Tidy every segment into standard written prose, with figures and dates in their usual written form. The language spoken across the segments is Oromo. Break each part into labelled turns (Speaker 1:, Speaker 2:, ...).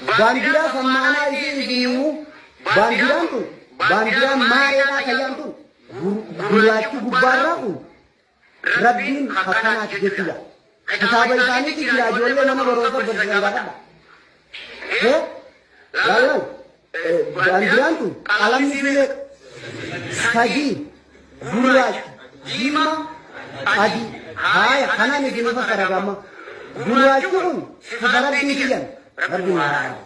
Speaker 1: Baandiraa sammaanaa isii isinii himu. Baandiraan tun baandiraan maareedhaa kayyaan tun gurraachi gubbaarraa kun Rabbiin akkanaati jechuudha. Kitaaba isaaniitti jira ijoollee mana barumsa barsiisan gaafadha. Hee? Laal laal. Baandiraan tun qalamni isii meeqa? Sadii. Gurraacha, diimaa, adii. Haaya kanaan isinii fassara gaamma. Gurraachi kun sifa Rabbiiti jedhan. Rabbi nu haa araaramu.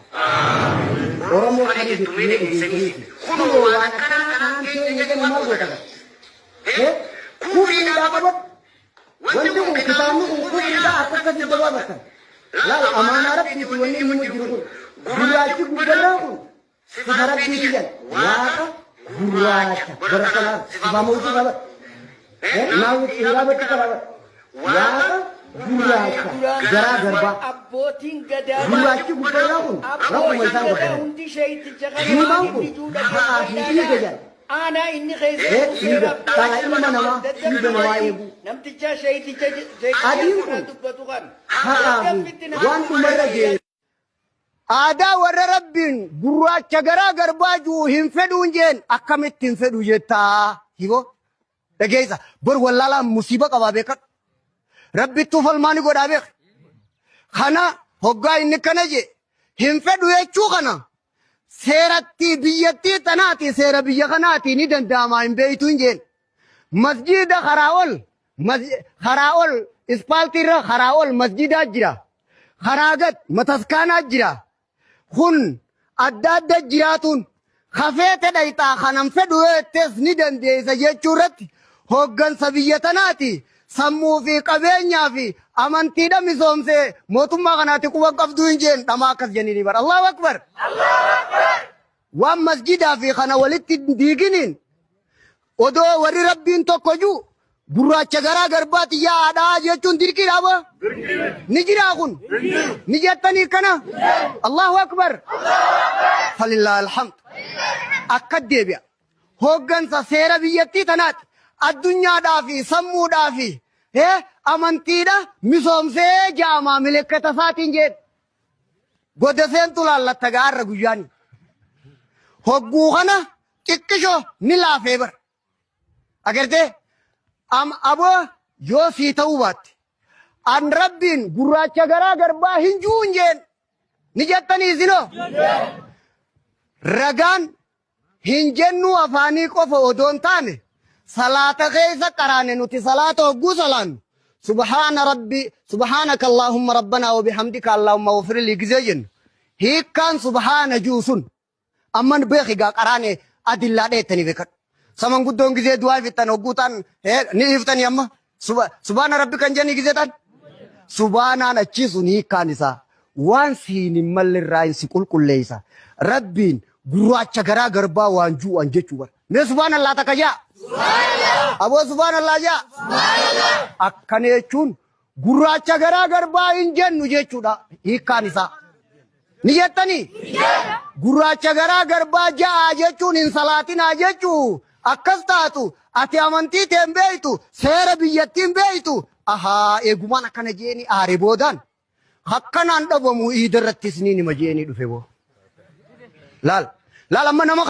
Speaker 1: Oromoo kana jettu mee dhageessaniiti. Kunoo waan akkanaa kanaan keenya jennu maal goota gaa? Kufriidhaa qabadhu. Wanti kun kitaabni kun kufriidhaa akka akkasitti dabaafattan. Laal amaanaa Rabbiiti wanni inni himu jiru kun. Gurraachi gubbarraa kun sifa Rabbiiti jedhan. Waaqa gurraacha. Barata laal. Sifaa mawsuufa bar. Naawwi iraabatti qaba bar. Waaqa gurraacha garaa garbaa.
Speaker 2: Abbootiin gadaa
Speaker 1: Gurraachi gubbarraa kun Rabbuma isaan
Speaker 2: gadaa
Speaker 1: gabbaran.
Speaker 2: hundi sheeyticha kana
Speaker 1: Diimaan kun
Speaker 2: inni duudha
Speaker 1: haqaa fi dhiiga jedhan.
Speaker 2: Aanaa inni keessa
Speaker 1: Ee,
Speaker 2: jiru
Speaker 1: dhiiga.
Speaker 2: seeraaf
Speaker 1: Dhala ilma namaa dhiiga namaa eeguu.
Speaker 2: Namticha sheeyticha
Speaker 1: Adiin kun
Speaker 2: dubbatu kan
Speaker 1: haqaa fi waan dhumarra ga'e. Aadaa warra Rabbiin gurraacha garaa garbaa jiru hin fedhuun jeen akkamitti hin fedhu jettaa hiboo dhageessa bor wallaalaan musiiba qabaa beekadhu. Rabbittuu falmaa ni godhaa beek. Kana hoggaa inni kana jee hin fedhu jechuu kana Seeratti biyyattii tanaati seera biyya kanaati ni danda'ama hin beeytu hin jeen. Masjiida karaa ol karaa ol ispaaltii irra karaa ol masjiidaa jira. Karaa gad mataskaanaa jira. Kun adda adda jiraatuun kafeete dhayxaa kanan fedhu yoo jettees ni dandeessa jechuu irratti hooggansa biyya tanaati sammuu fi qabeenyaa fi amantiidha misoomse mootummaa kanaati quba qabduu hin jeen dhamaa akkas jennini bar Allahu akbar waan masjidaa fi kana walitti hin diiginiin odoo warri rabbiin tokko jiru gurraacha garaa garbaati yaadhaa jechuun dirqiidha boo ni jiraa kun ni jettanii kana Allahu akbar falillaa alhamd akka deebi'a Hooggansa seera biyyattii tanaati. Addunyaadhaa fi sammuudhaa fi amantiidha misoomsee ja'amaa milikkata isaatiin jedhe. Goda seentu laallatta gaarra guyyaani. Hogguu kana xiqqisho ni laafee bara. Agartee? Am aboo yoo sii ta'uu baatte. An rabbiin gurraacha garaa garbaa hin juun jeen. Ni jettanii isinoo? Ragaan Hin jennuu afaanii qofa odoo hin taane salaata keessa qaraane nuti salaata hogguu salaannu subhaana rabbi subhaanaka allaahumma rabbanaa wa bihamdika allaahumma wafirlii gizee jennu hiikkaan subhaana ji'u sun amman beeki gaa qaraane adillaa dheettanii beekadhu. Saman guddoon gizee du'aa fixxan hogguu ta'an ni dhiiftanii amma Subhaana rabbi kan jenni gizee ta'an subhaanaan achii sun hiikkaan isaa waan siin hin malle irraa hin si qulqulleessa. Rabbiin gurraacha garaa garbaa waan ju'an jechuu bara. Mee subhaanallaa takka jaa. Aboo subhaanallaa jaa. Akkana jechuun gurraacha garaa garbaa hin jennu jechuudha hiikkaan isaa. Ni jettanii? Gurraacha garaa garbaa ja'a jechuun hin salaatinaa jechuu akkas taatu ati amantii tee hin beektu seera biyyattii hin beektu ahaa eegumaan akkana jeeni aare boodaan akkanaan dhabamu iida irrattis ni nima jeeni dhufe boo. Laal laal amma nama